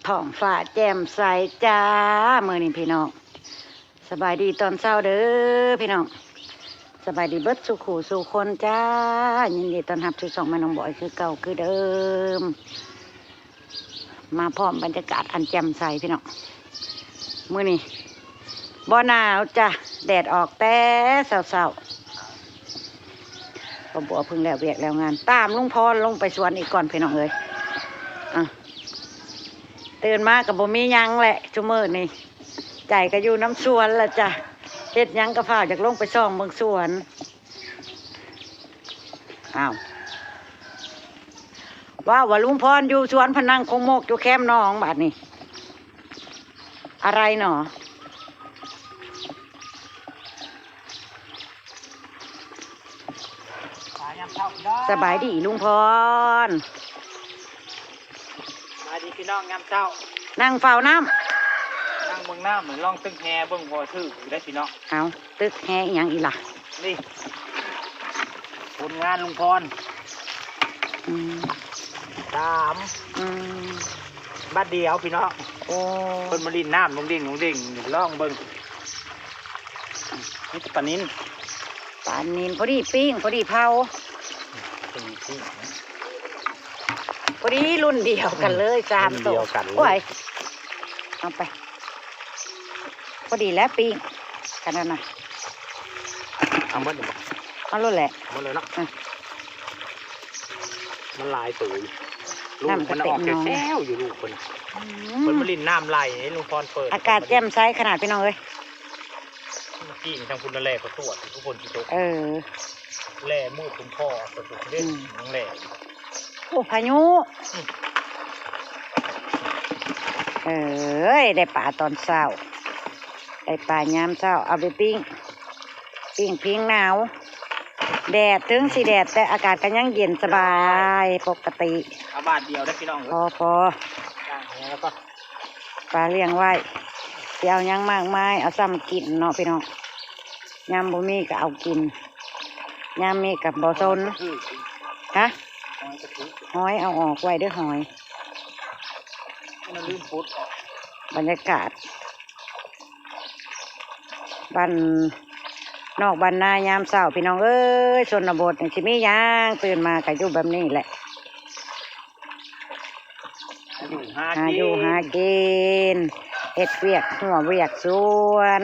ທ້ອງຟ້າແຈ່ມໃສຈ້າ ມື້ນີ້ພີ່ນ້ອງ. ສະບາຍດີຕອນເຊົ້າເດີພີ່ນ້ອງ, ສະບາຍດີເບິດສູ່ຄູ່ສູ່ຄົນຈ້າ. ຍິນດີຕ້ອນຮັບສູ່ຊ່ອງແມ່ນ້ອງບອຍຄືເກົ່າຄືເດີມ. ມາພ້ອມບັນຍາກາດອັນແຈ່ມໃສພີ່ນ້ອງ. ມື້ນີ້ບໍ່ໜາວຈ້າ, ແດດອອກແຕ່ເຊົ້າໆ. ບໍ່ບົວເພິ່ງແລ້ວວຽກແລ້ວງານ, ຕາມລຸງພອນລົງໄປສວນອີກກ່ອນພີ່ນ້ອງເອີຍ. ອາ ຕື່ນມາກໍບໍ່ມີຫຍັງແຫຼະຊຸມື້ນີ້, ໃຈກໍຢູ່ນຳສວນລະຈ້າ. ເຮັດຫຍັງກໍຟ້າວຢາກລົງໄປສ່ອງເບິ່ງສວນ. ອ້າວ ເວົ້າວ່າລຸງພອນຢູ່ສວນ ພະນັງຄົງໂມກຢູ່ແຄມໜອງ ບາດນີ້ ອະໄລໜໍ? ສະບາຍດີລຸງພອນ. ສະບາຍດີພີ່ນ້ອງຍາມເຊົ້າ. ນັ່ງເຝົ້ານ້ຳ ນັ່ງເບິ່ງນ້ຳ ລອງຕຶກແຮເບິ່ງ ພໍຖືກຢູ່ໄດ໋ພີ່ນ້ອງ. ເອົາ ຕຶກແຮອີ່ຫຍັງອີ່ລະ? ນີ້ ຜົນງານລຸງພອນ. ອືມ ສາມ ອືມ ບາດດຽວພີ່ນ້ອງ. ໂອ້ ເພິ່ນມາຫຼິ້ນນ້ຳລົງດິ່ງລົງດິ່ງ ລອງເບິ່ງ. ມີແຕ່ປານິນ ປານິນ ພໍດີປີ້ງ ພໍດີເຜົາ. ພໍດີປີ້ງ ພໍດີລຸ້ນດຽວກັນເລີຍ ອືມ ສາມໂຕ ລຸ້ນດຽວກັນເລີຍ. ໂອ້ຍ ເອົາໄປ ພໍດີແລ້ວປີ້ງກັນນັ້ນນະ. ເອົາໝົດເລີຍບໍ່? ເອົາໂລດແຫຼະ ເອົາໝົດເລີຍເນາະ. ອືມ ມັນຫຼາຍໂຕຢູ່ ລູກມັນອອກແຊວໆຢູ່ ລູກເພິ່ນ. ອືມ ເພິ່ນມາຫຼິ້ນນ້ຳໄຫຼ ໃຫ້ລຸງພອນເປີດ. ອາກາດແຈ່ມໃສຂະໜາດພີ່ນ້ອງເອີຍ. ເມື່ອກີ້ນີ້ທາງພຸ້ນລະແລ່ກໍຕວດ ຄືຝົນຊິຕົກ. ເອີ ແລ່ມືດຄຸນພໍ້ ອືມ ແລ່ ໂອ້ ພາຍຸ. ເອີຍ ໄດ້ປາຕອນເຊົ້າ ໄດ້ປາຍາມເຊົ້າ ເອົາໄປປີ້ງ ປີ້ງພິງໜາວ. ແດດເຖິງຊິແດດ ແຕ່ອາກາດກໍຍັງເຢັນສະບາຍປົກກະຕິ. ເອົາບາດດຽວເດີພີ່ນ້ອງ. ພໍ ພໍ ປາລ້ຽງໄວ້ ຊິເອົາຫຍັງມາກມາຍ ເອົາຊ່ຳກິນເນາະພີ່ນ້ອງ. ຍາມບໍ່ມີກໍເອົາກິນ ຍາມມີກໍບໍ່ສົນ. ຮະ? ຫອຍເອົາອອກໄວ້ເດີ ຫອຍ. ບັນຍາກາດບ້ານນອກບ້ານນາຍາມເຊົ້າ ພີ່ນ້ອງເອີຍ. ຊົນນະບົດນີ້ຊິມີຫຍັງ? ຕື່ນມາກໍຢູ່ແບບນີ້ແຫຼະ. ຫາຢູ່ຫາກິນ ຫາຢູ່ຫາກິນ ເຮັດວຽກຮົ້ວວຽກສວນ.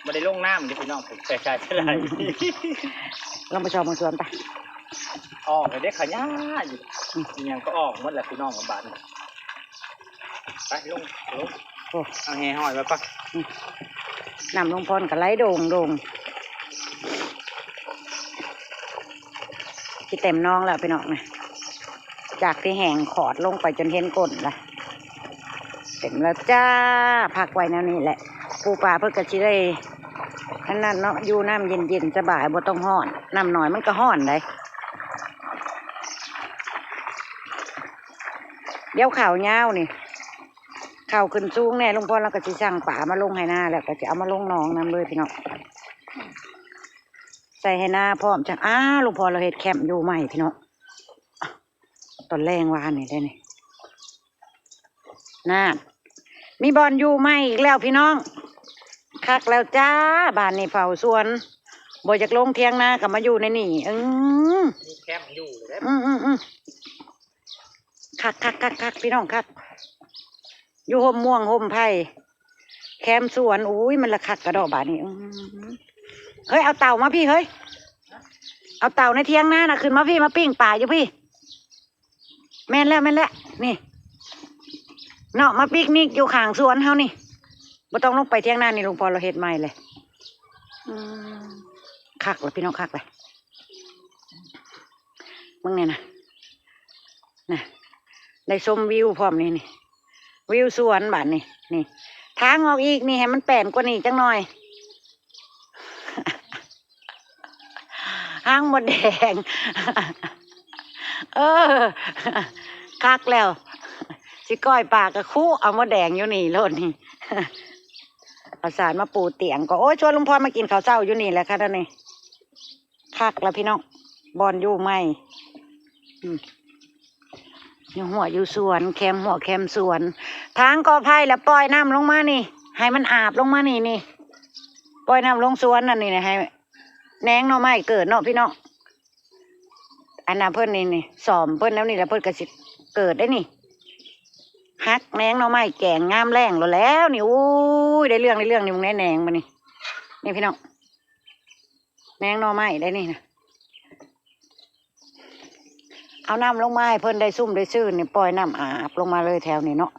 ບໍ່ໄດ້ລົງນ້ຳເດ້ພີ່ນ້ອງ ແຕ່ຊາຍເທົ່າໃດ. ອືມ ລອງໄປຊອກເບິ່ງສວນໄປ. ອອກແລ້ວເດ້ ຂະຫຍ້າຢູ່. ອືມ ອີ່ຫຍັງກໍອອກໝົດແລ້ວພີ່ນ້ອງ ບາດນີ້. ໄປລົງ ລົງ. ໂອ້ ເອົາແຫຫ້ອຍໄວ້ກ່ອນ. ອືມ ນ້ຳລຸງພອນກໍໄຫຼໂດ່ງໆ ຊິເຕັມໜອງແລ້ວພີ່ນ້ອງນະ. ຈາກທີ່ແຫ້ງຂອດລົງໄປຈົນເຫັນກົ້ນລະ ເຕັມແລ້ວຈ້າ. ພັກໄວ້ແນວນີ້ແຫຼະ ປູປາເພິ່ນກໍຊິໄດ້ອັນນັ້ນເນາະ ຢູ່ນ້ຳເຢັນໆ ສະບາຍ ບໍ່ຕ້ອງຮ້ອນ. ນ້ຳໜ້ອຍມັນກໍຮ້ອນໃດ. ດຽວເຂົ້າຍາວນີ້ ເຂົ້າຂຶ້ນສູງແດ່ ລຸງພອນລາວກໍຊິສັ່ງປາມາລົງໄຮ່ນາ ແລ້ວກໍຊິເອົາມາລົງໜອງນຳເລີຍພີ່ນ້ອງ. ໃສ່ໄຮ່ນາພ້ອມ. ຈັ່ງ ອ້າ ລຸງພອນລາວເຮັດແຄມຢູ່ໃໝ່ພີ່ນ້ອງ ຕອນແລງວານນີ້ເດ້ນີ້. ນັ້ນ ມີບ່ອນຢູ່ໃໝ່ອີກແລ້ວພີ່ນ້ອງ. ຄັກແລ້ວຈ້າ ບາດນີ້ເຝົ້າສວນ ບໍ່ຢາກລົງຖຽງນາກໍມາຢູ່ໃນນີ້. ອືມ ມີແຄມຢູ່ເດ້. ອືມໆໆ ຄັກໆໆໆ ພີ່ນ້ອງ ຄັກ ຢູ່ຮົ່ມມ່ວງຮົ່ມໄຜ່ ແຄມສວນ. ໂອ້ຍ ມັນລະຄັກກະເດາະບາດນີ້. ອືມ ເຮີ້ຍ ເອົາເຕົາມາພີ້ເຮີ້ຍ ເອົາເຕົາໃນຖຽງນານະ ຂຶ້ນມາພີ້ ມາປີ້ງປາຢູ່ພີ້. ແມ່ນແລ້ວ ແມ່ນແລ້ວ ນີ້ເນາະ ມາປິກນິກຢູ່ຂ້າງສວນເຮົານີ້ ບໍ່ຕ້ອງລົງໄປຖຽງນານີ້. ລຸງພອນລາວເຮັດໃໝ່ເລີຍ. ອືມ ຄັກລະພີ່ນ້ອງ ຄັກລະ. ເບິ່ງແນ່ນະ ນະ ໄດ້ຊົມວິວພ້ອມນີ້ ນີ້ ວິວສວນບາດນີ້. ນີ້ ທາງອອກອີກນີ້ ໃຫ້ມັນແປນກວ່ານີ້ຈັກໜ່ອຍ. ຫາງມົດແດງ. ເອີ ຄັກແລ້ວ ຊິກ້ອຍປາກະຄຸເອົາມົດແດງຢູ່ນີ້ໂລດນີ້. ເອົາສານມາປູຕຽງກໍ ໂອ້ຍ ຊວນລຸງພອນມາກິນເຂົ້າເຊົ້າຢູ່ນີ້ແຫຼະ ຄັກແລ້ວນີ້. ຄັກລະພີ່ນ້ອງ ບ່ອນຢູ່ໃໝ່. ອືມ ຢູ່ຮົ້ວຢູ່ສວນ ແຄມຮົ້ວແຄມສວນ ທາງກໍໄຜ່ລະປ່ອຍນ້ຳລົງມານີ້ ໃຫ້ມັນອາບລົງມານີ້ນີ້ ປ່ອຍນ້ຳລົງສວນນັ້ນນີ້ ໃຫ້ແໜງໜໍ່ໄມ້ເກີດເນາະພີ່ນ້ອງ. ອັນນ່າເພິ່ນນີ້ນີ້ ສ້ອມເພິ່ນແນວນີ້ລະເພິ່ນກໍຊິເກີດໄດ້ນີ້ ຫັກແໜງໜໍ່ໄມ້ແກງຍາມແລ້ງໂລດແລ້ວນີ້. ໂອ້ຍ ໄດ້ເລື່ອງ ໄດ້ເລື່ອງນີ້ ເບິ່ງແໜງບັດນີ້ ນີ້ພີ່ນ້ອງ ແໜງໜໍ່ໄມ້ໄດ້ນີ້ນະ. ເອົານ້ຳລົງມາໃຫ້ເພິ່ນໄດ້ຊຸ່ມໄດ້ຊື່ນນີ້ ປ່ອຍນ້ຳອາບລົງມາເລີຍແຖວນີ້ເນາະ.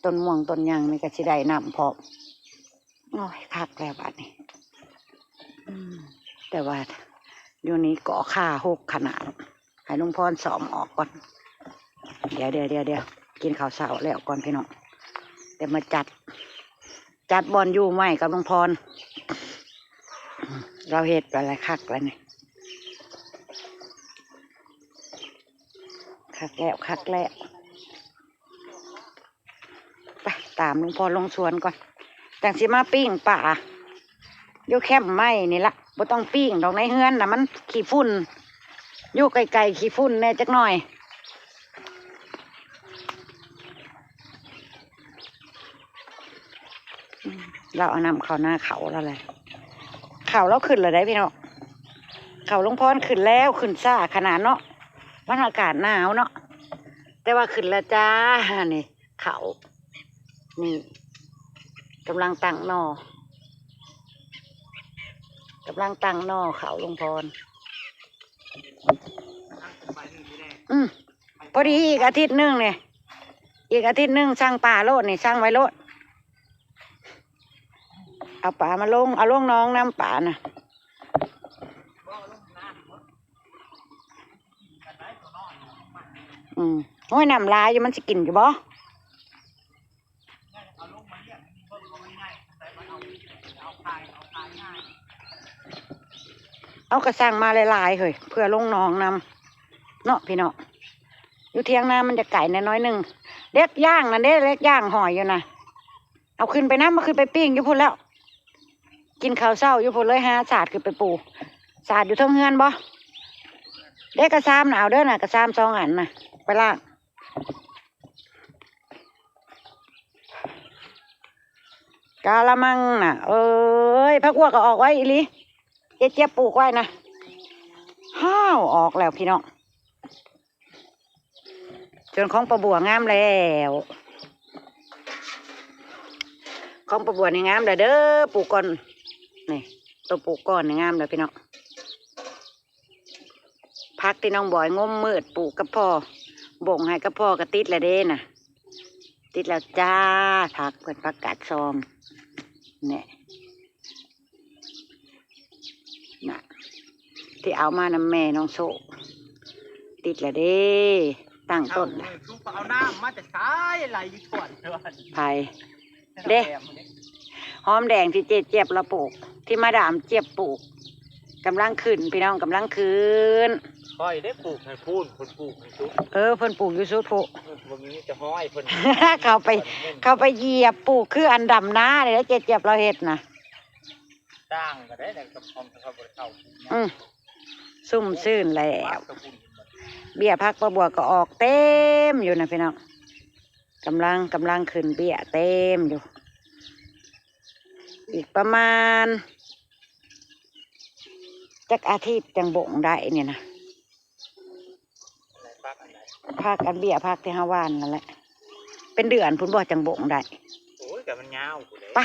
ຕົ້ນມ່ວງຕົ້ນຫຍັງນີ້ກໍຊິໄດ້ນ້ຳພ້ອມ. ໂອ້ຍ ຄັກແລ້ວບາດນີ້. ອືມ ແຕ່ວ່າຢູ່ນີ້ກໍຄາຫົກຂະໜາດ. ໃຫ້ລຸງພອນສ້ອມອອກກ່ອນ. ດຽວໆໆໆ ກິນເຂົ້າເຊົ້າແລ້ວກ່ອນພີ່ນ້ອງ ແຕ່ມາຈັດ ຈັດບ່ອນຢູ່ໃໝ່ກັບລຸງພອນ. ລາວເຮັດໄປຫຼາຍຄັກແລ້ວນີ້ ຄັກແລ້ວ ຄັກແລ້ວ. ໄປຕາມລຸງພອນລົງສວນກ່ອນ ຈັ່ງຊິມາປີ້ງປາ ຢູ່ແຄມໄມ້ນີ້ລະ. ບໍ່ຕ້ອງປີ້ງດອກ ໃນເຮືອນນະມັນຂີ້ຝຸ່ນ ຢູ່ໄກໆ ຂີ້ຝຸ່ນແດ່ຈັກໜ້ອຍ. ອືມ ລາວເອົານ້ຳເຂົ້ານາເຂົ້າລາວແຫຼະ ເຂົ້າລາວຂຶ້ນແລ້ວໄດ໋ພີ່ນ້ອງ. ເຂົ້າລຸງພອນຂຶ້ນແລ້ວ ຂຶ້ນຊ້າຂະໜາດເນາະ ມັນອາກາດໜາວເນາະ. ແຕ່ວ່າຂຶ້ນແລ້ວຈ້າ ນີ້ເຂົ້າ ນີ້ກຳລັງຕັ້ງໜໍ່ ກຳລັງຕັ້ງໜໍ່ເຂົ້າລຸງພອນ. ອືມ ພໍດີອີກອາທິດໜຶ່ງນີ້ ອີກອາທິດໜຶ່ງສັ່ງປາໂລດນີ້ ສັ່ງໄວ້ໂລດ. ເອົາປາມາລົງ ເອົາລົງໜອງນຳປານະ. ອືມ ໂອ້ຍ ນ້ຳຫຼາຍຢູ່ ມັນຊິກິນຢູ່ບໍ່? ເອົາກະສັງມາຫຼາຍໆ ເຮີ້ຍ ເພື່ອລົງໜອງນຳເນາະພີ່ນ້ອງ. ຢູ່ທຽງນາມັນຈະໄກແດ່ໜ້ອຍໜຶ່ງ ເຫຼັກຍ່າງນັ້ນເດ້ ເຫຼັກຍ່າງຫ້ອຍຢູ່ນະ. ເອົາຂຶ້ນໄປນຳ ເອົາຂຶ້ນໄປປີ້ງຢູ່ພຸ້ນແລ້ວ ກິນເຂົ້າເຊົ້າຢູ່ພຸ້ນເລີຍ ຫາສາດຂຶ້ນໄປປູ ສາດຢູ່ເທິງເຮືອນບໍ່? ເດ້ ກະຊາມນະ ເອົາເດີນະ ກະຊາມສອງອັນນະ ໄປລ້າງ. ກະລະມັງນະ ເອີຍ ຜັກບົວກໍອອກໄວ້ອີ່ຫຼີ ເຈຍບປູກໄວ້ນະ. ຫ້າວ ອອກແລ້ວພີ່ນ້ອງ. ສ່ວນຂອງປ້າບົວງາມແລ້ວ ຂອງປ້າບົວນີ້ງາມແລ້ວເດີ ປູກກ່ອນ ນີ້ ໂຕປູກກ່ອນນີ້ງາມແລ້ວພີ່ນ້ອງ. ຜັກທີ່ນ້ອງບອຍງົມມືດປູກກັບພໍ່ ບົ່ງໃຫ້ກັບພໍ່ກໍຕິດແລ້ວເດ້ນະ ຕິດແລ້ວຈ້າ. ຜັກເພິ່ນ ຜັກກາດຊອມ ແນ່ ນະ ທີ່ເອົາມານຳແມ່ນ້ອງໂຊກ ຕິດແລ້ວເດ້ ຕັ້ງຕົ້ນ. ເອົາ ເອົານ້ຳມາແຕ່ໃສ ໄຫຼຢູ່ຖ້ວນ ໃຜ ເດ້ ຫອມແດງທີ່ເຈຍບລາວປູກ ທີ່ມາດາມຈຽບປູກ ກຳລັງຂຶ້ນພີ່ນ້ອງ ກຳລັງຂຶ້ນ. ຂ້ອຍໄດ້ປູກໃຫ້ພຸ້ນ ເພິ່ນປູກໃຫ້ສຸດ ເອີ ເພິ່ນປູກຢູ່ສຸດພຸ້ນ ເອີ ບໍ່ມີ ມີແຕ່ຫ້ອຍເພິ່ນ ເຂົ້າໄປ ເຂົ້າໄປຢຽບປູກ ຄືອັນດຳນານີ້ແຫຼະ ເຈຍບລາວເຮັດນະ. ຕ່າງກໍໄດ້ແຫຼະ ກັບຂອງທີ່ເຂົາບໍ່ໄດ້ເຂົ້າ ອືມ ຊຸ່ມຊື່ນແລ້ວ. ເບ້ຍຜັກປ້າບົວກໍອອກເຕັມຢູ່ນະພີ່ນ້ອງ ກຳລັງ ກຳລັງຂຶ້ນເບ້ຍເຕັມຢູ່. ອີກປະມານຈັກອາທິດຈັ່ງບົ່ງໄດ້ນີ້ນະ. ຜັກອັນເບ້ຍ ຜັກທີ່ເຮົາຫວ່ານນັ້ນແຫຼະ ເປັນເດືອນພຸ້ນບໍ່ຈັ່ງບົ່ງໄດ້. ໂອ້ຍ ກໍມັນຍາວພຸ້ນເດ້ ໄປ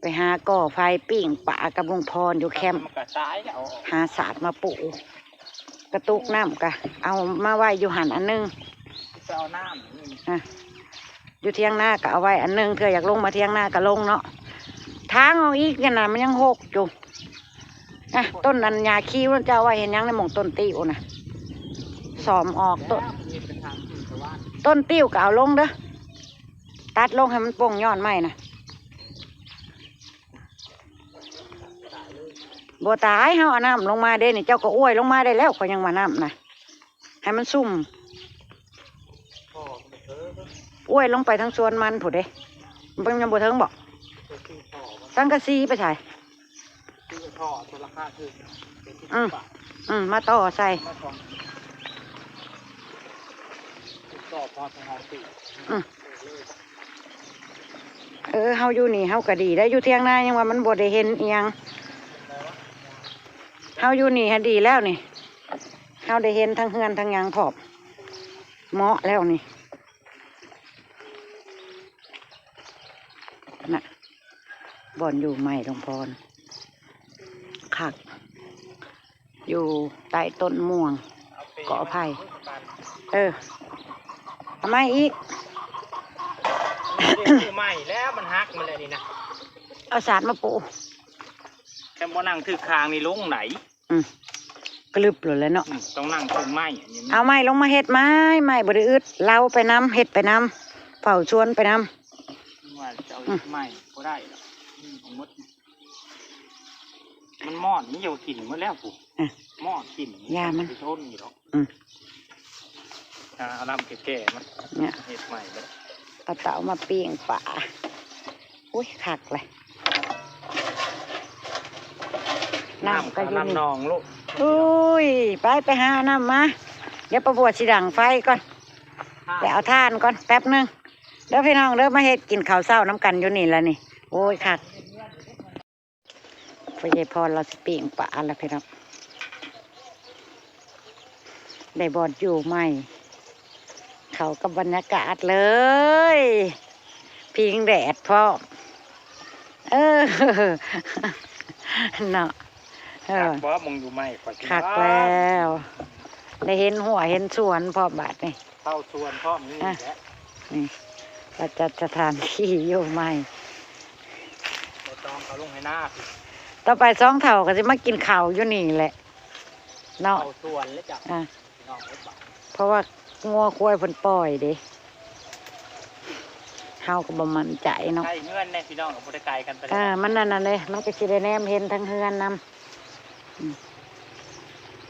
ໄປຫາກໍ່ໄຟ ປີ້ງປາກັບລຸງພອນຢູ່ແຄມ ມັນກໍຕາຍແລ້ວ ຫາສາດມາປູ ກະຕຸກນ້ຳກະເອົາມາໄວ້ຢູ່ຫັ້ນອັນໜຶ່ງ ໄປເອົານ້ຳ ອະ ຢູ່ທຽງນາກໍເອົາໄວ້ອັນໜຶ່ງ ເທື່ອຢາກລົງມາທຽງນາກໍລົງເນາະ. ທາງອອກອີກຫັ້ນນະ ມັນຍັງຮົກຢູ່. ອ່ະ ຕົ້ນອັນຫຍ້າຄີ້ວນັ້ນ ເຈົ້າເອົາໄວ້ເຮັດຫຍັງໃນໝ່ອງຕົ້ນຕິ້ວນະ? ສ້ອມອອກຕົ້ນ ຕົ້ນຕິ້ວກໍເອົາລົງເດີ ຕັດລົງໃຫ້ມັນໂປ່ງຍອດໃໝ່ນະ. ບໍ່ຕາຍ ເຮົາເອົານ້ຳລົງມາເດ້ນີ້ ເຈົ້າກໍອວຍລົງມາໄດ້ແລ້ວ ຂ້ອຍຍັງວ່ານ້ຳນະ ໃຫ້ມັນຊຸ່ມ ອວຍລົງໄປທາງສວນມັນພຸ້ນເດ້. ມັນຍັງບໍ່ເຖິງບໍ່? ສັງກະສີໄປໃສ? ອືມ ອືມ ມາຕໍ່ໃສ່. ອືມ ເອີ ເຮົາຢູ່ນີ້ເຮົາກໍດີໄດ໋ ຢູ່ຖຽງນາຍັງວ່າມັນບໍ່ໄດ້ເຫັນອີ່ຫຍັງ ເຮົາຢູ່ນີ້ຫັ້ນດີແລ້ວນີ້ ເຮົາໄດ້ເຫັນທັງເຮືອນທັງຫຍັງພ້ອມ ເໝາະແລ້ວນີ້ ນະ ບ່ອນຢູ່ໃໝ່ ຫຼວງພອນ ຄັກ ຢູ່ໃຕ້ຕົ້ນມ່ວງ ເກາະໄຜ່ ເອີ ເອົາໃໝ່ອີກ ມັນບໍ່ໄດ້ໃໝ່ແລ້ວ ມັນຫັກໝົດແລ້ວນີ້ນະ ເອົາສາດມາປູ ແຄ່ບໍ່ນັ່ງຖືກຄາງນີ້ລົງໄດ໋ ອືມ ກະລຶບໂລດແຫຼະເນາະ ອືມ ຕ້ອງນັ່ງເທິງໄມ້ ເອົາໄມ້ລົງມາເຮັດໄມ້ ໄມ້ບໍ່ໄດ້ອຶດ ເລົາໄປນຳ ເຮັດໄປນຳ ເຝົ້າສວນໄປນຳ ວ່າຈະເອົາເຮັດໄມ້ບໍ່ໄດ້ດອກ ອືມ ໝົດ ມັນມອດ ມັນຢູ່ກິນໝົດແລ້ວພຸ້ນ ເອີ ມອດກິນ ຢ່າມັນ ມັນຊິທົນຢູ່ດອກ ອືມ ຫາເອົາລຳແກ່ໆ ມາ ເຮັດໃໝ່ເບິດ ເອົາເຕົາມາປີ້ງປາ ໂອ້ຍ ຄັກເລີຍ ນ້ຳກໍຢູ່ນີ້ ນ້ຳໜອງລູກ ໂອ້ຍ ໄປ ໄປຫາເອົານ້ຳມາ ດຽວປ້າບົວຊິດັງໄຟກ່ອນ ໄປເອົາຖ່ານກ່ອນ ແປັບໜຶ່ງເດີພີ່ນ້ອງເດີ ມາເຮັດກິນເຂົ້າເຊົ້ານຳກັນຢູ່ນີ້ລະນີ້ ໂອ້ຍ ຄັກ. ພໍ່ໃຫຍ່ພອນລາວຊິປີ້ງປາລະພີ່ນ້ອງ ໄດ້ບ່ອນຢູ່ໃໝ່ ເຂົ້າກັບບັນຍາກາດເລີຍ ພິງແດດພ້ອມ ເອີ ເນາະ ເອີ ຄັກບໍ່ ໝ່ອງຢູ່ໃໝ່ຂ້ອຍ ຄັກແລ້ວ ໄດ້ເຫັນຮົ້ວເຫັນສວນພ້ອມບາດນີ້ ເຂົ້າສວນພ້ອມນີ້ແຫຼະ ນີ້ ເຮົາຈັດສະຖານທີ່ຢູ່ໃໝ່ ບໍ່ຕ້ອງເອົາລົງໃຫ້ນາ ຕໍ່ໄປສອງເຖົ້າກໍຊິມາກິນເຂົ້າຢູ່ນີ້ແຫຼະເນາະ ເຂົ້າສວນແລ້ວຈ້ະ ອ່າ ພີ່ນ້ອງເອີຍ ເພາະວ່າງົວຄວາຍເພິ່ນປ່ອຍເດ້ ເຮົາກໍບໍ່ໝັ້ນໃຈເນາະ ໃກ້ເຮືອນແດ່ພີ່ນ້ອງ ກໍບໍ່ໄດ້ໄກກັນປານໃດ ອ່າ ມັນນັ້ນນັ້ນເດ້ ມັນກໍຊິໄດ້ແນມເຫັນທັງເຮືອນນຳ ອືມ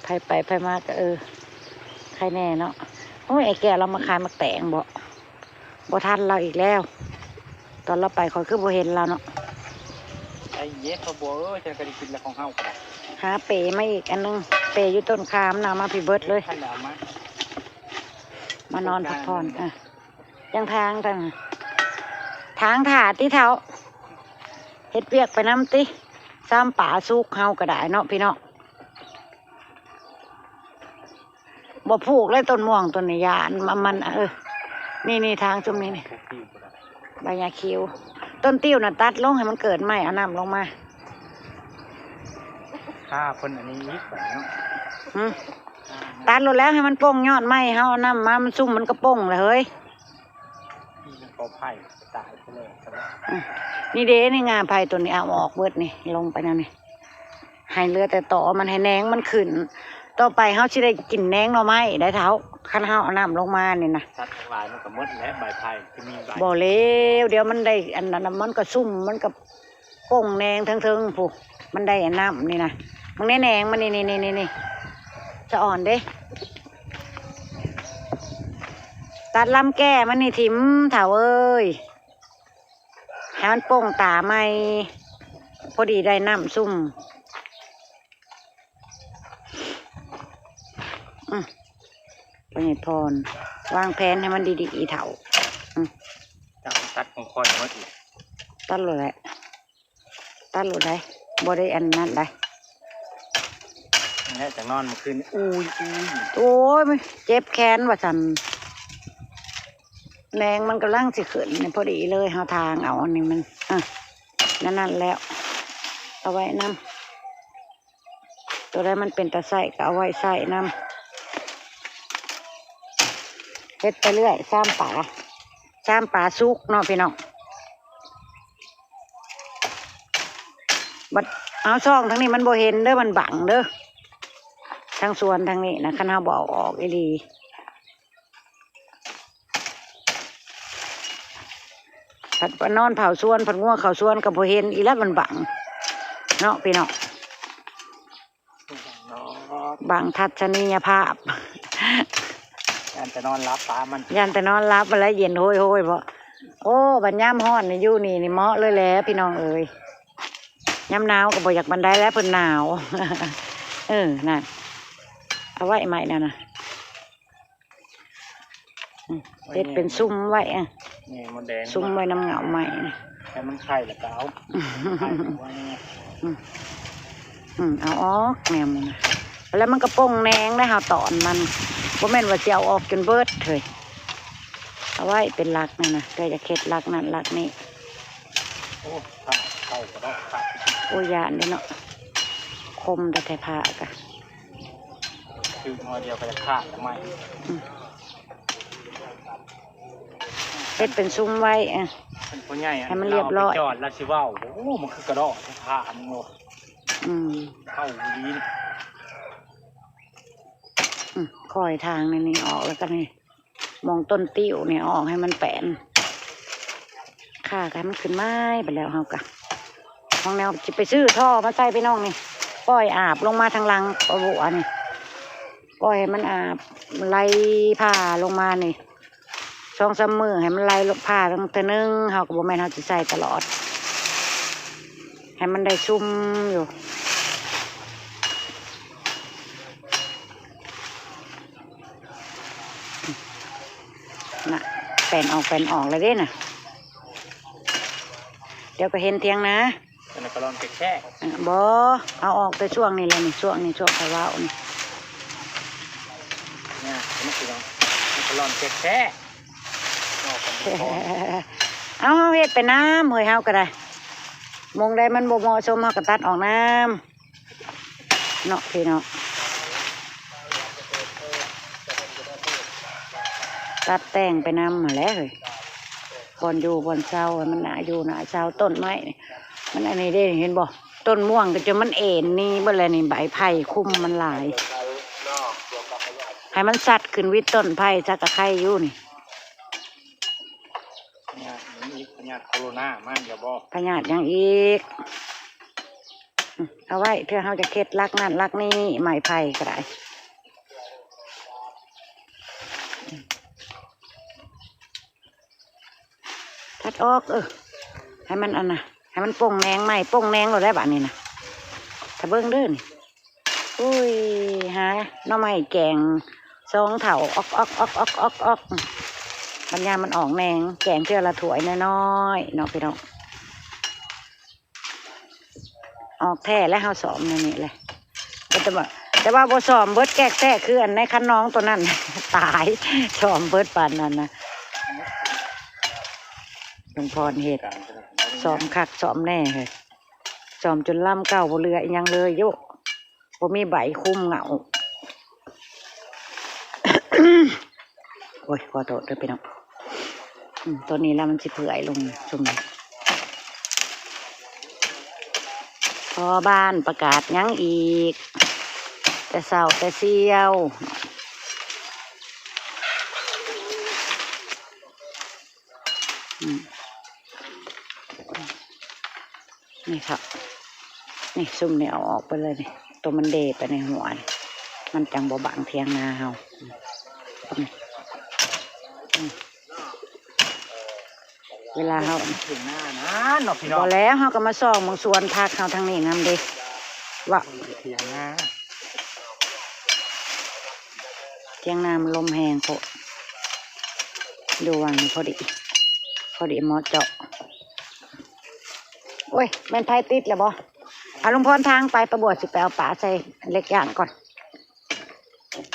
ໃຜໄປໃຜມາກໍ ເອີ ໃຄແນ່ເນາະ ໂອ້ຍ ໄອ້ແກ້ວລາວມາຂາຍໝາກແຕງບໍ ບໍ່ທັນລາວອີກແລ້ວ ຕອນລາວໄປຂ້ອຍຄືບໍ່ເຫັນລາວເນາະ ໃຈເຢັນພໍ່ບົວເອີຍ ຈັ່ງກໍໄດ້ກິນແລ້ວຂອງເຮົາກໍໄດ້ ຫາເປມາອີກອັນໜຶ່ງ ເປຢູ່ຕົ້ນຂາມນະ ເອົາມາພີ້ເບິດເລີຍ ທັນໄດ້ເອົາມາ ມານອນພັກຜ່ອນ ເອີ ຍັງທາງທາງ ທາງຖ້າຕິເຖົ້າ ເຮັດວຽກໄປນຳຕິ ຊາມປາສຸກເຮົາກໍໄດ້ເນາະພີ່ນ້ອງ ບໍ່ຜູກເລີຍຕົ້ນມ່ວງຕົ້ນນີ້ ຢ້ານມັນ ມັນ ເອີ ນີ້ໆ ທາງຊຸມນີ້ນີ້ ໃບຫຍ້າຂຽວ ຕົ້ນຕິ້ວນະຕັດລົງໃຫ້ມັນເກີດໃໝ່ ເອົານ້ຳລົງມາ ຖ້າເພິ່ນອັນນີ້ອີກເນາະ ຫື ຕັດໂລດແລ້ວ ໃຫ້ມັນປົ່ງຍອດໃໝ່ ເຮົາເອົານ້ຳມາ ມັນຊຸ່ມ ມັນກໍປົ່ງແລ້ວເຮີ້ຍ ນີ້ມັນກໍໄຜ່ຕາຍໄປແລ້ວ ອື ນີ້ເດ້ ນີ້ງ່າໄຜ່ຕົວນີ້ ເອົາອອກເບິດນີ້ ລົງໄປແນວນີ້ ໃຫ້ເຫຼືອແຕ່ຕໍມັນ ໃຫ້ແໜງມັນຂຶ້ນ ຕໍ່ໄປເຮົາຊິໄດ້ກິນແໜງໜໍ່ໄມ້ໄດ໋ເຖົ້າ ຄັນເຮົາເອົານ້ຳລົງມານີ້ນະ ສັດທັງຫຼາຍມັນກໍໝົດແຫຼະ ໃບໄຜ່ທີ່ມີໃບ ບໍ່ແລ້ວ ດຽວມັນໄດ້ອັນນັ້ນນະ ມັນກໍຊຸ່ມ ມັນກໍ ປົ່ງແໜງເທິງໆ ພຸ້ນ ມັນໄດ້ອັນນ້ຳນີ້ນະ ເບິ່ງແໜງມັນນີ້ ນີ້ໆ ສະອ່ອນເດ້ ຕັດລຳແກ້ມັນນີ້ຖິ້ມເຖົ້າເອີຍ ໃຫ້ມັນປົ່ງຕາໃໝ່ ພໍດີໄດ້ນ້ຳຊຸ່ມ ອື ພໍ່ໃຫຍ່ພອນ ວາງແຜນໃຫ້ມັນດີໆ ອີ່ເຖົ້າ ອື ຈັກຕັດຂອງຂ້ອຍໝົດອີກ ຕັດໂລດແຫຼະ ຕັດໂລດໄດ໋ ບໍ່ໄດ້ອັນນັ້ນໄດ໋ ແລ້ວຈັ່ງນອນມື້ຄືນ ອຸຍ ອຸຍ ໂອ້ຍ ເຈັບແຂນວ່າຊັ້ນ ແໜງມັນກຳລັງຊິຂຶ້ນ ພໍດີເລີຍ ເຮົາທາງເອົາອັນນີ້ມັນ ອະ ນັ້ນໆ ແລ້ວ ເອົາໄວ້ນຳ ຕົວໃດມັນເປັນຕາໃຊ້ກໍເອົາໄວ້ໃຊ້ນຳ ເຮັດໄປເລື້ອຍ ຊາມປາ ຊາມປາສຸກເນາະພີ່ນ້ອງ ບັດເຮົາຊ່ອງທາງນີ້ມັນບໍ່ເຫັນເດີ ມັນບັງເດີ ທາງສວນທາງນີ້ນະ ຄັນເຮົາບໍ່ເອົາອອກອີ່ຫຼີ ພັດວ່ານອນເຝົ້າສວນ ພັດງົວເຂົ້າສວນກໍບໍ່ເຫັນອີກແລ້ວ ມັນບັງເນາະພີ່ນ້ອງ ບັງທັດສະນີຍະພາບ ຢ້ານແຕ່ນອນຫຼັບປາມັນ ຢ້ານແຕ່ນອນຫຼັບ ແລ້ວເຢັນໂຮຍໆ ບໍ ໂອ້ ບັດຍາມຮ້ອນນີ້ຢູ່ນີ້ນີ້ເໝາະເລີຍແຫຼະພີ່ນ້ອງເອີຍ ຍາມໜາວກໍບໍ່ຢາກປານໃດແຫຼະ ເພິ່ນໜາວ ເອີ ນັ້ນ ເອົາໄວ້ໃໝ່ນັ້ນນະ. ອືມ ເຮັດເປັນຊຸ່ມໄວ້ ອະ ແມ່ນ ມົດແດງ ຊຸ່ມໄວ້ນຳເຫງົ້າໄມ້ ໃຫ້ມັນໄຂ່ແລ້ວກໍເອົາ ໄຂ່ໄວ້ ອືມ ອືມ ເອົາອອກແນວມັນນະ ແລ້ວມັນກໍປົ່ງແໜງໄດ໋ ເຮົາຕອນມັນ ບໍ່ແມ່ນວ່າຊິເອົາອອກຈົນເບິດເຮີ້ຍ ເອົາໄວ້ເປັນຫຼັກນັ້ນນະ ເພື່ອຈະເຮັດຫຼັກນັ້ນຫຼັກນີ້. ໂອ້ ຜ້າເຂົ້າກະດອກຂາດ ໂອ້ ຢ້ານເດ້ເນາະ ຄົມແທ້ໆ ຜ້າກະ ຖືກໜ້ອຍດຽວກໍຈະຂາດລະໄໝ້ ອືມ ເຮັດເປັນຊຸ່ມໄວ້ ອະ ເປັນຜູ້ໃຫຍ່ ໃຫ້ມັນລຽບຮ້ອຍ ລາວໄປຈອດລາວຊິເວົ້າ ໂອ້ ມັນຄືກະດອກແທ້ຜ້າ ອືມ ເຂົ້າດີ ອືມ ຄ່ອຍທາງນີ້ອອກ ແລ້ວກໍນີ້ ໝ່ອງຕົ້ນຕິ້ວນີ້ອອກໃຫ້ມັນແປນ ຂ້າກໍໃຫ້ມັນຂຶ້ນມາໄປແລ້ວ ເຮົາກໍຂອງແນວຊິໄປຊື້ທໍ່ມາໃສ່ພີ່ນ້ອງນີ້ ປ່ອຍອາບລົງມາທາງຫຼັງປະບົວນີ້ ປ່ອຍໃຫ້ມັນອາບໄຫຼຜ່າລົງມານີ້ ສອງສາມມື້ໃຫ້ມັນໄຫຼລົງຜ່າເທື່ອໜຶ່ງ ເຮົາກໍບໍ່ແມ່ນເຮົາຊິໃສ່ຕະຫຼອດ ໃຫ້ມັນໄດ້ຊຸ່ມຢູ່. ນະ ແປນອອກ ແປນອອກແລ້ວເດ້ນະ ດຽວກໍເຫັນຖຽງນາ ອັນນັ້ນກໍລອນແຄກໆ ບໍ່ ເອົາອອກແຕ່ຊ່ວງນີ້ແຫຼະນີ້ ຊ່ວງນີ້ ຊ່ວງຂ້ອຍເວົ້ານີ້ ນີ້ ອັນນີ້ຄືເນາະ ມັນກໍລອນແຄກໆ ເອົາ ເຮົາເຮັດໄປນຳເຮີ້ຍ ເຮົາກໍໄດ້ ໝ່ອງໃດມັນບໍ່ເໝາະສົມ ເຮົາກໍຕັດອອກນຳ. ເນາະພີ່ນ້ອງ ຕັດແຕ່ງໄປນຳຫັ້ນແຫຼະເຮີ້ຍ ບ່ອນຢູ່ບ່ອນເຊົາໃຫ້ມັນໜ້າຢູ່ໜ້າເຊົາ ຕົ້ນໄມ້ມັນອັນນີ້ເດ້ ເຫັນບໍ່ ຕົ້ນມ່ວງກໍຈົນມັນເອນໜີເບິດແລ້ວນີ້ ໃບໄຜ່ຄຸມມັນຫຼາຍ ໃຫ້ມັນຊັດຂຶ້ນວິດຕົ້ນໄຜ່ຊະກະໄຄຢູ່ນີ້ ພະຍາດຫຍັງອີກ ພະຍາດໂຄໂຣນາມາອີກແລ້ວບໍ່ ພະຍາດຫຍັງອີກ. ອືມ ເອົາໄວ້ເທື່ອເຮົາຈະເຮັດຫຼັກນັ້ນຫຼັກນີ້ ໄມ້ໄຜ່ກໍໄດ້ ຕັດອອກ ເອີ ໃຫ້ມັນອັນນະ ໃຫ້ມັນປົ່ງແໜງໃໝ່ ປົ່ງແໜງໂລດແຫຼະບາດນີ້ນະ ຖ້າເບິ່ງເດີນີ້. ໂອ້ຍ ຫາໜໍ່ໄມ້ແກງສອງເຖົ້າ ອອກໆໆໆ ບັດຍາມມັນອອກແໜງ ແກງເທື່ອລະຖ້ວຍນ້ອຍໆເນາະພີ່ນ້ອງ. ອອກແທ້ແລ້ວ ເຮົາຊ້ອມແນວນີ້ແຫຼະ ແຕ່ວ່າ ແຕ່ວ່າບໍ່ຊ້ອມເບິດແກກແທ້ ຄືອັນໃນຄັນນອງໂຕນັ້ນ ຕາຍ ຊ້ອມເບິດປານນັ້ນນະ ລຸງພອນເຮັດ ຊ້ອມຄັກຊ້ອມແນ່ເຮີ້ຍ ຊ້ອມຈົນລຳເກົ່າ ບໍ່ເຫຼືອອີ່ຫຍັງເລີຍໂຢ ບໍ່ມີໃບຄຸມເຫງົ້າ. ໂອ້ຍ ຂໍໂທດເດີພີ່ນ້ອງ ອືມ ຕອນນີ້ລະມັນຊິເປື່ອຍລົງຊຸ່ມນີ້ ພໍ່ບ້ານປະກາດຫຍັງອີກ ແຕ່ເຊົ້າແຕ່ຊຽວ ອືມ ນີ້ເຖົ້າ ນີ້ ຊຸ່ມນີ້ເອົາອອກໄປເລີຍນີ້ ໂຕມັນເດໄປໃນຫົວນີ້ ມັນຈັ່ງບໍ່ບັງຖຽງນາເຮົາ ນີ້ ນີ້ ເວລາເຮົາ ຖຽງນານັ້ນເນາະພີ່ນ້ອງ ບໍ່ແລ້ວ ເຮົາກໍມາສ່ອງເບິ່ງສວນຜັກເຮົາທາງນີ້ນຳເດ້ ວ່າຖຽງນາ ຖຽງນາມັນລົມແຮງໂພດ ຢູ່ຫວ່າງນີ້ພໍດີ ພໍດີເໝາະເຈາະ. ໂອ້ຍ ແມ່ນໃຜຕິດແລ້ວບໍ່? ເອົາ ລຸງພອນ ທາງໄປ ປາບົວຊິໄປເອົາປາໃສ່ເຫຼັກຍ່າງກ່ອນ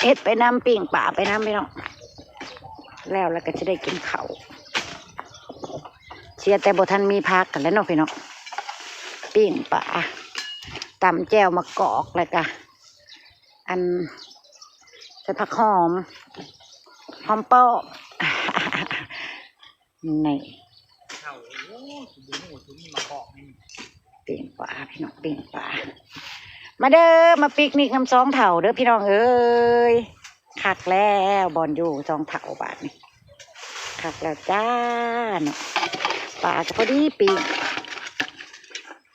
ເຮັດໄປນຳ ປີ້ງປາໄປນຳພີ່ນ້ອງ ແລ້ວ ແລ້ວກໍຊິໄດ້ກິນເຂົ້າ ເສຍແຕ່ບໍ່ທັນມີຜັກຫັ້ນແຫຼະເນາະພີ່ນ້ອງ ປີ້ງປາ ຕຳແຈ່ວໝາກກອກ ແລ້ວກໍ ອັນ ໃສ່ຜັກຫອມ ຫອມປ້ອມ ນີ້ ປີ້ງປາພີ່ນ້ອງ ປີ້ງປາ ມາເດີ ມາປິກນິກນຳສອງເຖົ້າເດີພີ່ນ້ອງເອີຍ ຄັກແລ້ວ ບ່ອນຢູ່ສອງເຖົ້າບາດນີ້ ຄັກແລ້ວຈ້າເນາະ ປາກໍພໍດີປີ້ງ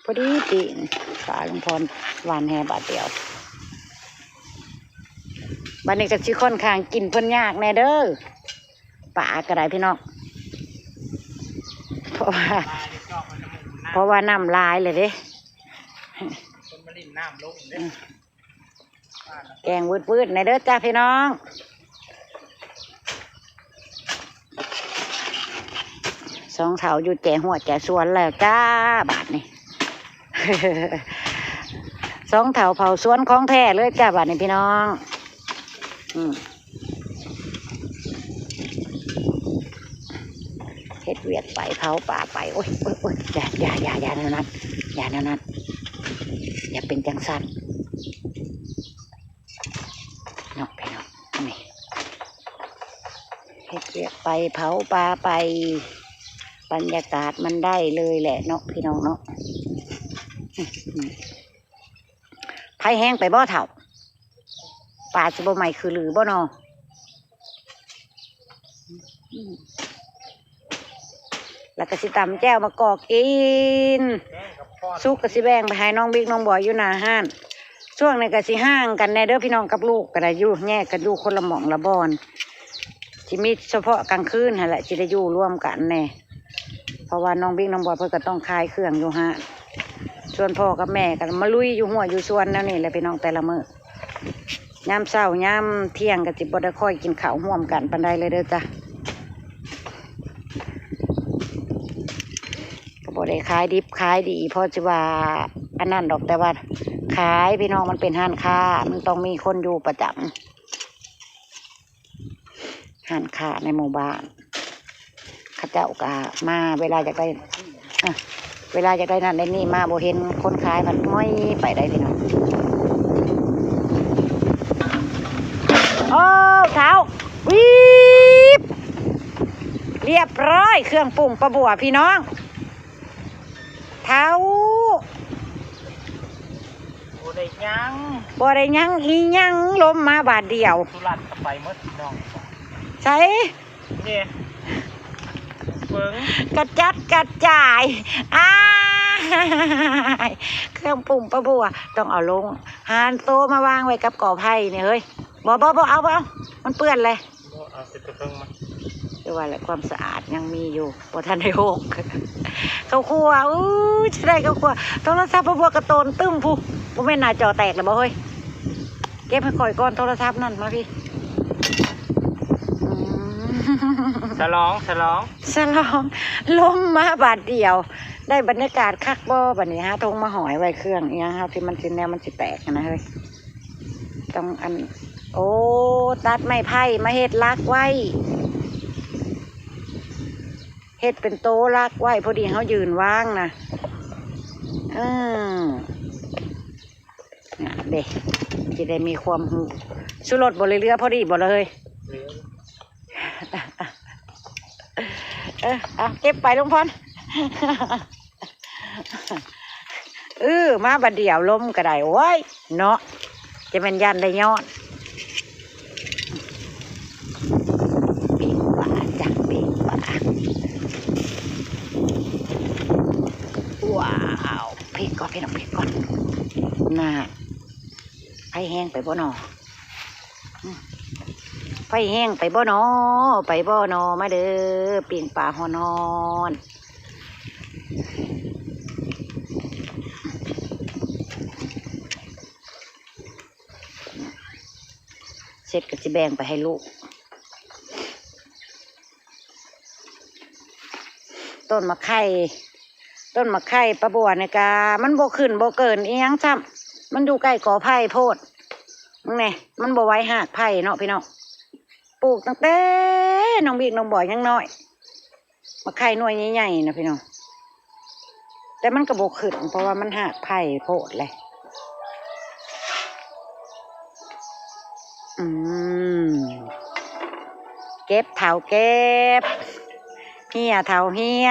ພໍດີປີ້ງ ປາລຸງພອນຫວ່ານແຫບາດດຽວ ບາດນີ້ກໍຊິຂ້ອນຂ້າງກິນເພິ່ນຍາກແດ່ເດີ ປາກໍໄດ້ພີ່ນ້ອງ ເພາະວ່າ ເພາະວ່ານ້ຳຫຼາຍແລ້ວເດ້ ຄົນມາຫຼິ້ນນ້ຳລົງເດ້ ອືມ ແກງວືດໆແດ່ເດີຈ້າພີ່ນ້ອງ ສອງເຖົ້າຢູ່ແຈຫົວແຈສວນແລ້ວຈ້າ ບາດນີ້ ສອງເຖົ້າເຜົ່າສວນຂອງແທ້ເລີຍຈ້າ ບາດນີ້ພີ່ນ້ອງ. ອືມ ເຮັດວຽກໄປ ເຜົາປ່າໄປ. ໂອ້ຍ ໂອ້ຍ ໂອ້ຍ ຢ່າ ຢ່າ ຢ່າ ຢ່າແນວນັ້ນ ຢ່າແນວນັ້ນ ຢ່າເປັນຈັ່ງຊັ້ນເນາະ ພີ່ນ້ອງ. ນີ້ ເຮັດວຽກໄປ ເຜົາປ່າໄປ ບັນຍາກາດມັນໄດ້ເລີຍແຫຼະເນາະ ພີ່ນ້ອງເນາະ. ອືມ ໄຟແຮງໄປບໍ່ເຖົ້າ? ປ່າຊິບໍ່ໄໝ້ຄືຫຼືບໍ່ນໍ? ແລ້ວກໍຊິຕຳແຈ່ວມາກອກກິນ. ສຸກກໍຊິແບ່ງໄປໃຫ້ນ້ອງບິກນ້ອງບອຍຢູ່ໜ້າຮ້ານ. ຊ່ວງນີ້ກໍຊິຫ່າງກັນແດ່ເດີພີ່ນ້ອງ ກັບລູກກໍໄດ້ຢູ່ ແຍກກັນຢູ່ຄົນລະໝ່ອງລະບ່ອນ. ຊິມີສະເພາະກາງຄືນຫັ້ນແຫຼະ ຊິໄດ້ຢູ່ລວມກັນແດ່ ເພາະວ່ານ້ອງບິກນ້ອງບອຍເພິ່ນກໍຕ້ອງຂາຍເຄື່ອງຢູ່ຮ້ານ. ສ່ວນພໍ່ກັບແມ່ກໍມາລຸຍຢູ່ຮົ້ວຢູ່ສວນແນວນີ້ແຫຼະພີ່ນ້ອງ ແຕ່ລະມື້. ຍາມເຊົ້າຍາມທ່ຽງກໍຊິບໍ່ໄດ້ຄ່ອຍກິນເຂົ້າຮ່ວມກັນປານໃດເລີຍເດີຈ້າ. ກໍບໍ່ໄດ້ຂາຍດິບຂາຍດີພໍຊິວ່າອັນນັ້ນດອກ ແຕ່ວ່າຂາຍພີ່ນ້ອງ ມັນເປັນຮ້ານຄ້າ ມັນຕ້ອງມີຄົນຢູ່ປະຈຳ. ຮ້ານຄ້າໃນໝູ່ບ້ານ ເຂົາເຈົ້າກໍມາເວລາຢາກໄດ້ ເອີ ເວລາຢາກໄດ້ນັ້ນໄດ້ນີ້ມາ ບໍ່ເຫັນຄົນຂາຍພັດມ້ອຍໄປໄດ້ພີ່ນ້ອງ. ໂອ້ ເຖົ້າ ວີບ ລຽບຮ້ອຍ ເຄື່ອງປຸ້ງປາບົວພີ່ນ້ອງ. ເຖົ້າ ບໍ່ໄດ້ຫຍັງ ບໍ່ໄດ້ຫຍັງອີຫຍັງ ລົມມາບາດດຽວ ສຸລັດກໍໄປໝົດພີ່ນ້ອງ. ໃສ? ນີ້ ເບິ່ງ ກະຈັດກະຈາຍ ອ້າຍ ເຄື່ອງປຸ້ງປາບົວ ຕ້ອງເອົາລົງ ຫາໂຕມາວາງໄວ້ກັບກໍໄຜ່ນີ້ເຮີ້ຍ. ບໍ່ ບໍ່ ບໍ່ເອົາ ບໍ່ເອົາ ມັນເປື້ອນແຫຼະ. ບໍ່ ເອົາໃສ່ຕົວເທິງມາ. ຄືວ່າແຫຼະ ຄວາມສະອາດຍັງມີຢູ່ ບໍ່ທັນໄດ້ໂຮກ. ເຂົ້າຄົວ ເອີ ຊິໄດ້ເຂົ້າຄົວ ໂທລະສັບພໍ່ບົວກະໂຕນຕຶ້ມພຸ້ນ ບໍ່ແມ່ນໜ້າຈໍແຕກແລ້ວບໍ່ເຮີ້ຍ? ເກັບໃຫ້ຂ້ອຍກ່ອນໂທລະສັບນັ້ນ ມາພີ້. ອືມ ສະຫຼອງ ສະຫຼອງ ສະຫຼອງ ລົມມາບາດດຽວ ໄດ້ບັນຍາກາດຄັກບໍ່? ບັດນີ້ຫາຖົງມາຫ້ອຍໄວ້ເຄື່ອງອີ່ຫຍັງເຮົາ ທີ່ມັນຊິ ແນວມັນຊິແຕກຫັ້ນນະເຮີ້ຍ. ຕ້ອງອັນ ໂອ້ ຕັດໄມ້ໄຜ່ມາເຮັດຫຼັກໄວ້ ເຮັດເປັນໂຕຫຼັກໄວ້ ພໍດີເຮົາຢືນວາງນະ. ເອີ ງາມເດ້ ຊິໄດ້ມີຄວາມຮູ້. ຊູລົດບໍ່ເຫຼືອ ພໍດີບໍ່ລະເຮີ້ຍ? ເອີ ເອົາເກັບໄປ ລຸງພອນ. ເອີ ມາບາດດຽວລົມກໍໄດ້ ໂອ້ຍ ເນາະ ຈະແມ່ນຢ້ານໄດ້ຍ້ອນ. ປີ້ງປາຈ້ະ ປີ້ງປາ. ວ້າວ ພິກກ່ອນ ພີ່ນ້ອງ ພິກກ່ອນ. ນາ ໄຟແຮງໄປບໍ່ນໍ? ໄຟແຮງໄປບໍ່ນໍ? ໄປບໍ່ນໍ? ມາເດີ ປີ້ງປາຮ້ອນໆ. ເສັດກໍຊິແບ່ງໄປໃຫ້ລູກ. ຕົ້ນໝາກໄຂ່ ຕົ້ນໝາກໄຂ່ປາບົວນີ້ກະມັນບໍ່ຂຶ້ນບໍ່ເກີນອີ່ຫຍັງຊ້ຳ ມັນຢູ່ໃກ້ກໍໄຜ່ໂພດ. ເບິ່ງແດ່ ມັນບໍ່ໄຫວຮາກໄຜ່ເນາະພີ່ນ້ອງ. ປູກຕັ້ງແຕ່ນ້ອງບິກນ້ອງບອຍຍັງນ້ອຍ ໝາກໄຂ່ໜ່ວຍໃຫຍ່ໆນະພີ່ນ້ອງ ແຕ່ມັນກໍບໍ່ຂຶ້ນ ເພາະວ່າມັນຮາກໄຜ່ໂພດແຫຼະ. ອືມ ເກັບເຖົ້າເກັບ ເຫຍເຖົ້າເຫຍ.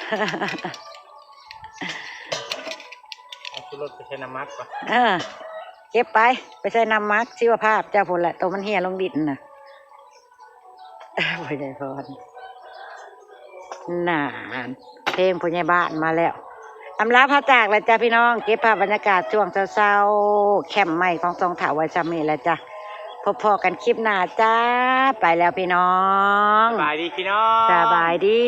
ເອົາຂີ່ລົດໄປໃສ່ນ້ຳໝັກກ່ອນ. ເອີ ເກັບໄປ ໄປໃສ່ນ້ຳໝັກຊີວະພາບເຈົ້າພຸ້ນແຫຼະ ໂຕມັນເຫຍລົງດິນນະ. ພໍ່ໃຫຍ່ພອນ ນານ ເພງພໍ່ໃຫຍ່ບ້ານມາແລ້ວ. ອຳລາພາຈາກແລ້ວຈ້າພີ່ນ້ອງ ເກັບພາບບັນຍາກາດຊ່ວງເຊົ້າໆ ແຄມໃໝ່ຂອງສອງທ້າວໄວ້ຊ່ຳນີ້ແຫຼະຈ້າ. ພົບພໍ້ກັນຄລິບໜ້າຈ້າ. ໄປແລ້ວພີ່ນ້ອງ ສະບາຍດີພີ່ນ້ອງ ສະບາຍດີ.